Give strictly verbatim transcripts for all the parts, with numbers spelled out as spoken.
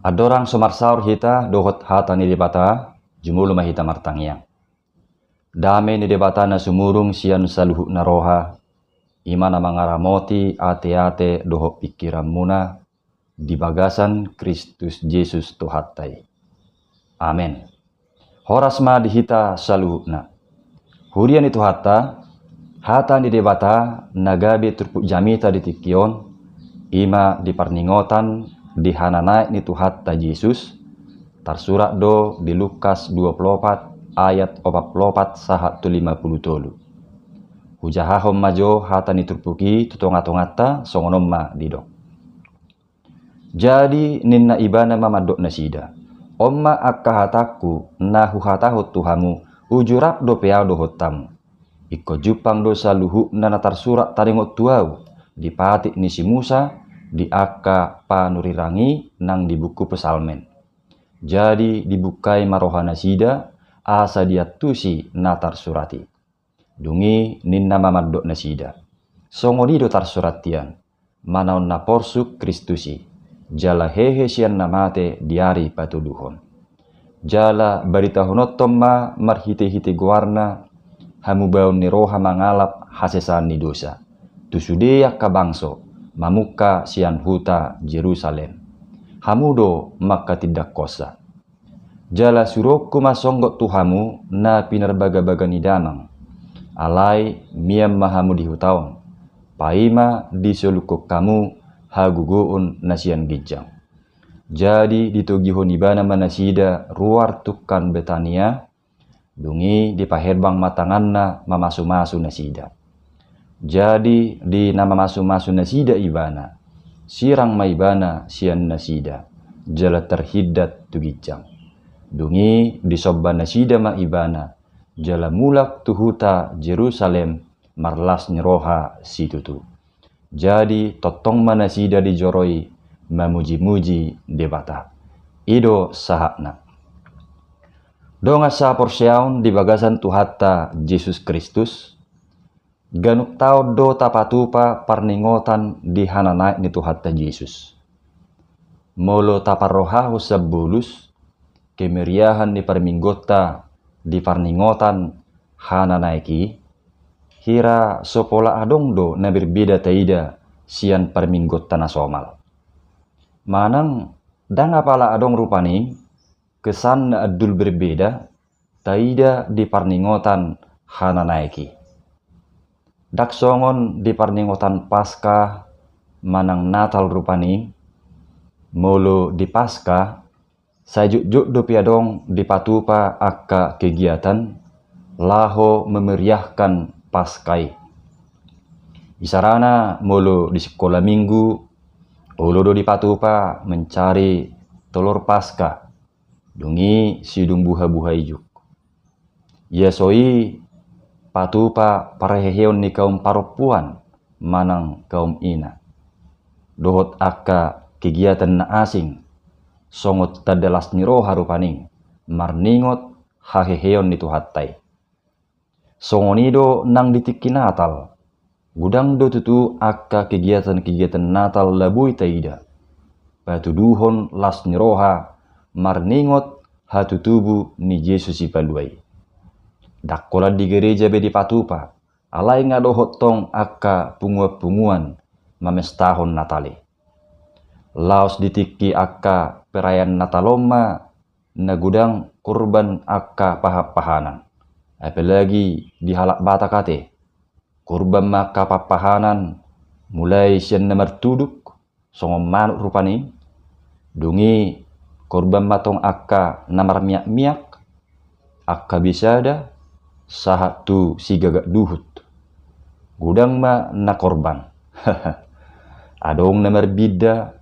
Andorang so marsaor hita dohot hata ni Debata, jumolo ma hita martangiang. Dame ni Debata na sumurung sian saluhutna roha, i ma na mangaramoti ateate dohot pingkiranmuna di bagasan Kristus Jesus Tuhanta i. Amen. Horas ma di hita saluhutna. Huria ni Tuhanta, hata ni Debata na gabe turpuk jamita di tingki on, i ma di parningotan di hananaek ni Tuhanta Jesus, tarsurat do di Lukas dua pulu opat ayat opat pulu opat sahat tu lima pulu tolu. Hujahahon ma jo hata ni turpuk i tu tongatonganta, songon on ma didok. Jadi ninna ibana ma mandok nasida: On ma angka hatangku na huhatahon tu hamu, uju rap dope ahu dohot hamu. Ingkon jumpang do saluhutna na tarsurat taringot tu ahu di patik ni si Musa, di angka panurirang i nang di buku Psalmen. Jadi dibukai ma rohanasida, asa diantusi na tarsurat i. Dung i ninna ma mandok nasida: Songon i do tarsurat hian, manaon na porsuk Kristus i, jala hehe sian na mate di ari patoluhon. Jala baritahononton ma marhitehite goarna hamubaon ni roha mangalap hasesaan ni dosa tu sude angka bangso mamungka sian huta Jerusalem. Hamu do mangkatindangkonsa. Jala suruonku ma songgot tu hamu na pinarbagabaga ni damang. Alai mian ma hamu di huta on, paima disolukkon hamu hagogoon na sian ginjang. Jadi ditogihon ibana ma nasida ruar tungkan Betania, dung i dipaherbang ma tanganna mamasumasu nasida. Jadi di na mamasumasu nasida ibana, sirang ma ibana sian nasida, jala tarhindat tu ginjang. Dung i disomba nasida ma ibana, jala mulak tu huta Jerusalem marlas ni roha situtu. Jadi tongtong ma nasida di joro i mamujimuji Debata. I do sahatna. Dongan sahaporseaon di bagasan Tuhanta Jesus Kristus, ganup taon do tapatupa parningotan di hananaek ni Tuhanta Jesus. Molo taparrohahon sian bolus kemeriahan ni parmingguonta di parningotan hananaek i, hira so pola adong do na berbeda taida sian parmingguonta na somal. Manang ndang apala adong rupani kesan na andul berbeda taida di parningotan hananaek i. Ndang songon di parningotan Paska manang Natal rupani. Molo di Paska, sai jotjot dope adong dipatupa angka kegiatan laho memeriahkan Paska i. Isarana molo di sikola minggu, olo do dipatupa mencari telur Paska. Dung i sidung buhabuha ijuk. Ia so i patupa parheheon ni kaum parompuan manang kaum ina. Dohot angka kegiatan na asing, songon tanda las ni roha rupani marningot haheheon ni Tuhanta i. Songon i do nang di tingki Natal. Godang do tutu angka kegiatan-kegiatan Natal na boi taida patuduhon las ni roha marningot hatutubu ni Jesus Sipalua i. Ndang holan di gereja be dipatupa, alai nga dohot tong angka punguan-punguan mamestahon Natal i. Laos di tingki angka perayaan Natal on ma na godang kurban angka pahanpahanan. Apalagi di halak Batak ate, kurban ma angka pahanpahanan, mulai sian na martuduk songon manuk rupani. Dung i kurban ma tong angka na marmiakmiak, angka bisada, sahat tu sigagak duhut. Godang ma na kurban. Adong na marbinda,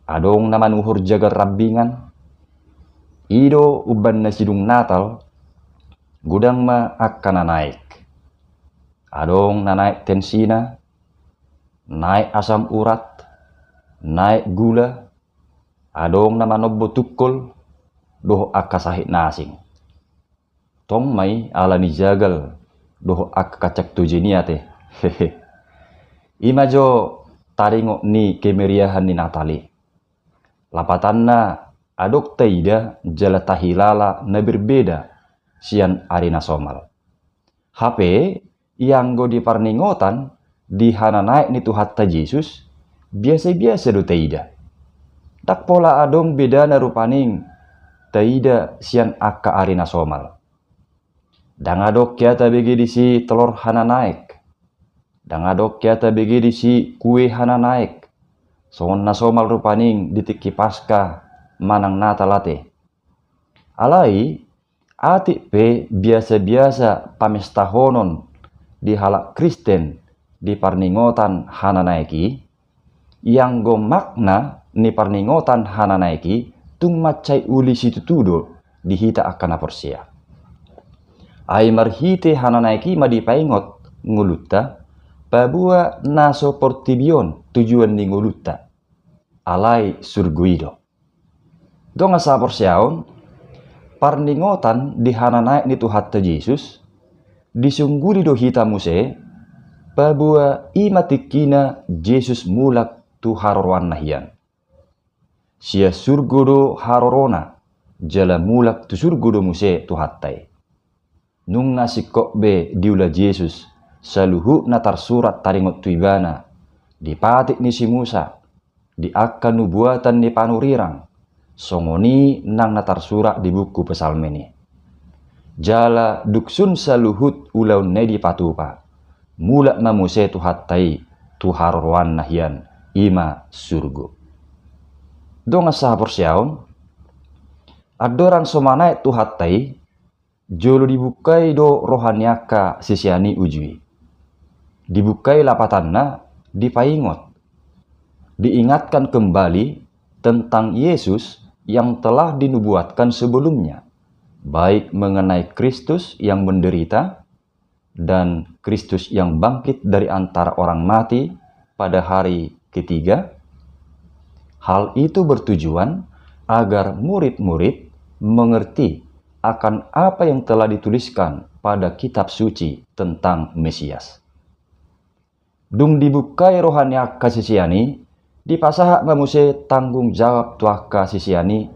adong na manuhor jagal rambingan. I do umbahen na sidung Natal, godang ma angka na naek. Adong na naek tensina, naek asam urat, naek gula, adong na manombo tungkol dohot angka sahit na asing. Tong ma i ala ni jagal dohot angka kacang tojeni ate. Hehe. I ma jo taringot ni kemeriahan ni Natal i. Lapatanna, adong taida jala tahilala na berbeda sian ari na somal. Hape, ianggo di parningotan di hananaek ni Tuhanta Jesus, biasa-biasa do taida. Ndang pola adong bedana rupani taida sian angka ari na somal. Ndang adong hea tabege disi telor hananaek. Ndang adong hea tabege disi kue hananaek. Songon na somal rupani di tingki Paskah manang Natal ate. Alai, atik pe biasa-biasa pamestahonon di halak Kristen di parningotan hananaek i, ianggo makna ni parningotan hananaek i tung mansai uli situtu do di hita angka na porsea. Ai marhite hananaek i ma dipaingot ngolunta, paboa na so portibi on tujuan ni ngolunta, alai surgo i do. Dongan sahaporseaon, parningotan di hananaek ni Tuhanta Jesus, disungguli do hita muse, paboa i ma tingkina Jesus mulak tu haroroanna hian. Sian surgo do harorona, jala mulak tu surgo do muse Tuhanta i. Nunga singkop be diula Jesus saluhut na tarsurat taringot tu ibana di patik ni si Musa, di angka nubuatan ni panurirang, songon i nang na tarsurat di buku Psalmen i. Jala dung sun saluhut ulaonna i dipatupa, mulak ma muse Tuhanta i tu haroroanna hian, i ma surgo. Dongan sahaporseaon, andorang so manaek Tuhanta i, jolo dibukai do roha ni angka sisean i uju i. Dibukai lapatanna, dipaingot, diingatkan kembali tentang Yesus yang telah dinubuatkan sebelumnya, baik mengenai Kristus yang menderita dan Kristus yang bangkit dari antara orang mati pada hari ketiga. Hal itu bertujuan agar murid-murid mengerti akan apa yang telah dituliskan pada kitab suci tentang Mesias. Dung dibukai roha ni angka sisean i, dipasahat ma muse tanggung jawab tu angka sisean i,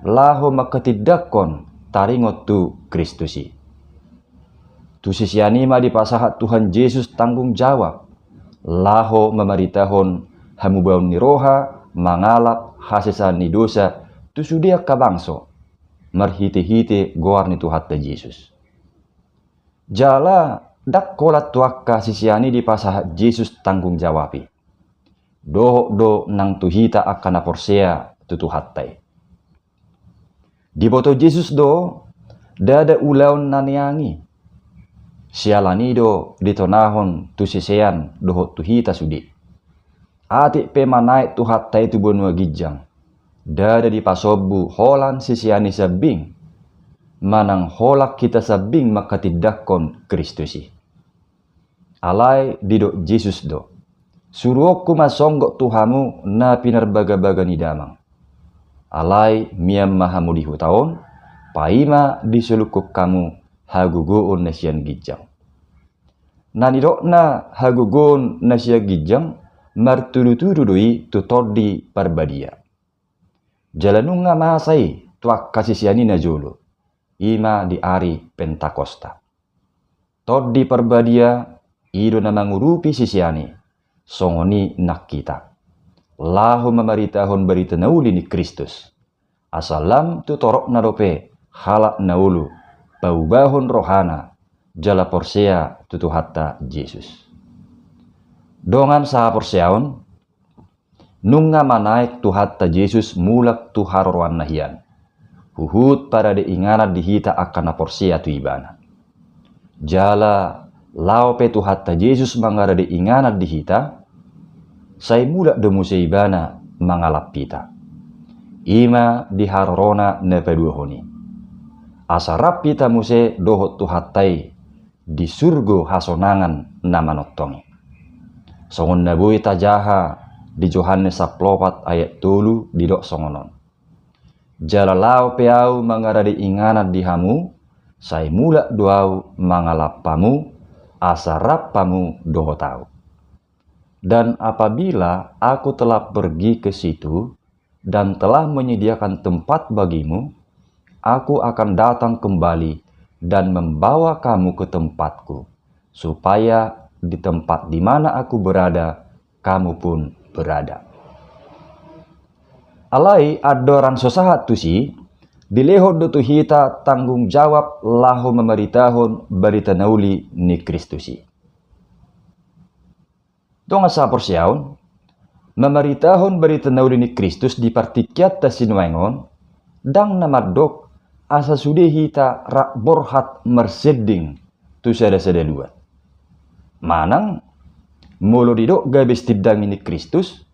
laho mangkatindangkon taringot tu Kristus i. Tu sisean i ma dipasahat Tuhan Jesus tanggung jawab, laho mamaritahon hamubaon ni roha mangalap hasesaan ni dosa tu sude angka bangso, marhite-hite goar ni Tuhanta Jesus. Jala ndang holan tu angka sisean i dipasahat Jesus tanggung jawab i. Dohot do nang tu hita angka na porsea tu Tuhanta i. Diboto Jesus do ndada ulaon na niang i. Siala ni i do ditonahon tu sisean dohot tu hita sude. Atik pe manaek Tuhanta i tu banua ginjang, ndada dipasombu holan sisean i sambing, manang holan hita sambing mangkatindangkon Kristus i. Alai didok Jesus do, suruonku ma songgop tu hamu na pinarbagabaga ni damang. Alai mian ma hamu di huta on, paima disolunghon hamu hagogoon na sian ginjang. Na nidokna hagogoon na sian ginjang martudutudu do i tu Tondi Parbadia. Jala nunga masa i tu angka sisean i najolo, i ma di ari Pentakosta. Tondi Parbadia i do na mangurupi sisean i, songon i nang hita, laho mamaritahon barita na uli ni Kristus. Asa lam tu torokna dope halak na olo paubahon rohana jala porsea tu Tuhanta Jesus. Dongan sahaporseaon, nunga manaek Tuhanta Jesus mulak tu haroroanna hian, huhut parade inganan di hita angka na porsea tu Ibana. Jala laho pe Tuhanta Jesus mangarade inganan di hita, sai mulak do muse Ibana mangalap hita. I ma di harorona na paduahon i, asa rap hita muse dohot Tuhanta i di surgo hasonangan na manongtong i. Songon na boi tajaha di Johannes sampulu opat ayat tolu, didok songon on: Jala laho pe Ahu mangarade inganan di hamu, sai mulak do Ahu mangalap hamu, asa rap hamu dohot Ahu. Dan apabila Aku telah pergi ke situ, dan telah menyediakan tempat bagimu, Aku akan datang kembali dan membawa kamu ke tempat-Ku, supaya di tempat di mana Aku berada, kamu pun berada. Alai andorang so sahat tusi, dilehon do tu hita tanggung jawab laho mamaritahon barita na uli ni Kristus i. Dongan sahaporseaon, mamaritahon barita na uli ni Kristus di partingkianta sinuaeng on, ndang na mandok asa sude hita rap borhat marsending tu sada-sada luat. Manang, molo didok gabe sitindangi ni Kristus,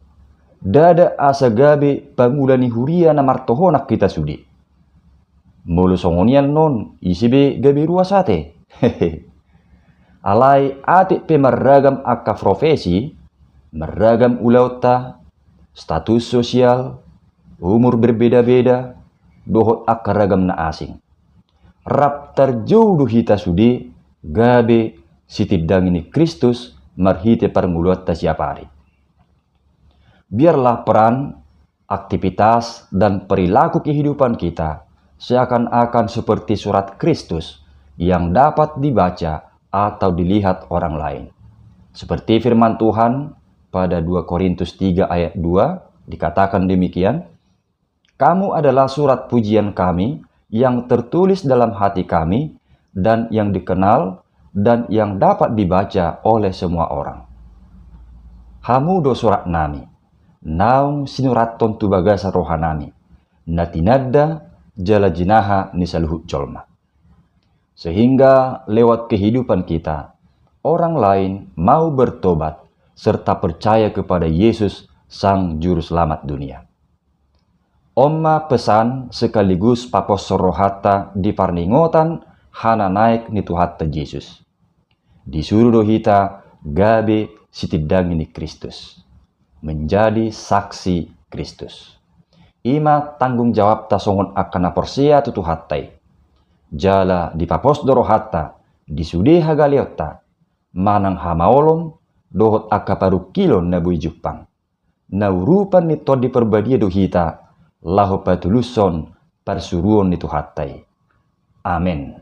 ndada asa gabe pangula ni huria na martohonan hita sude. Molo songon i annon, ise be gabe ruas ate? Alai atik pe marragam angka profesi, marragam ulaonta, status sosial, umur berbeda-beda, dohot angka ragam na asing. Rap tarjou do hita sude gabe sitindangi ni Kristus marhite parngoluonta siap ari. Biarlah peran, aktivitas, dan perilaku kehidupan kita seakan-akan seperti surat Kristus yang dapat dibaca atau dilihat orang lain. Seperti firman Tuhan pada dua Korintus tiga ayat dua, dikatakan demikian, "Kamu adalah surat pujian kami yang tertulis dalam hati kami dan yang dikenal dan yang dapat dibaca oleh semua orang." Hamu do surat nami, naung sinurathon tu bagasan roha nami, na tinanda jala jinaha ni saluhut jolma. Sehingga lewat kehidupan kita, orang lain mau bertobat serta percaya kepada Yesus, Sang Juru Selamat dunia. On ma pesan sekaligus paposhon rohanta di parningotan hananaek ni Tuhanta Jesus. Disuru do hita gabe sitindangi ni Kristus, menjadi saksi Kristus. I ma tanggung jawabta songon angka na porsea tu Tuhanta i. Jala dipapos do rohanta di sude hagaleonta, manang hamaolon dohot angka parungkilon na boi jumpang. Na urupan ni Tondi Parbadia do hita laho patulushon parsuruon ni Tuhanta i. Amen.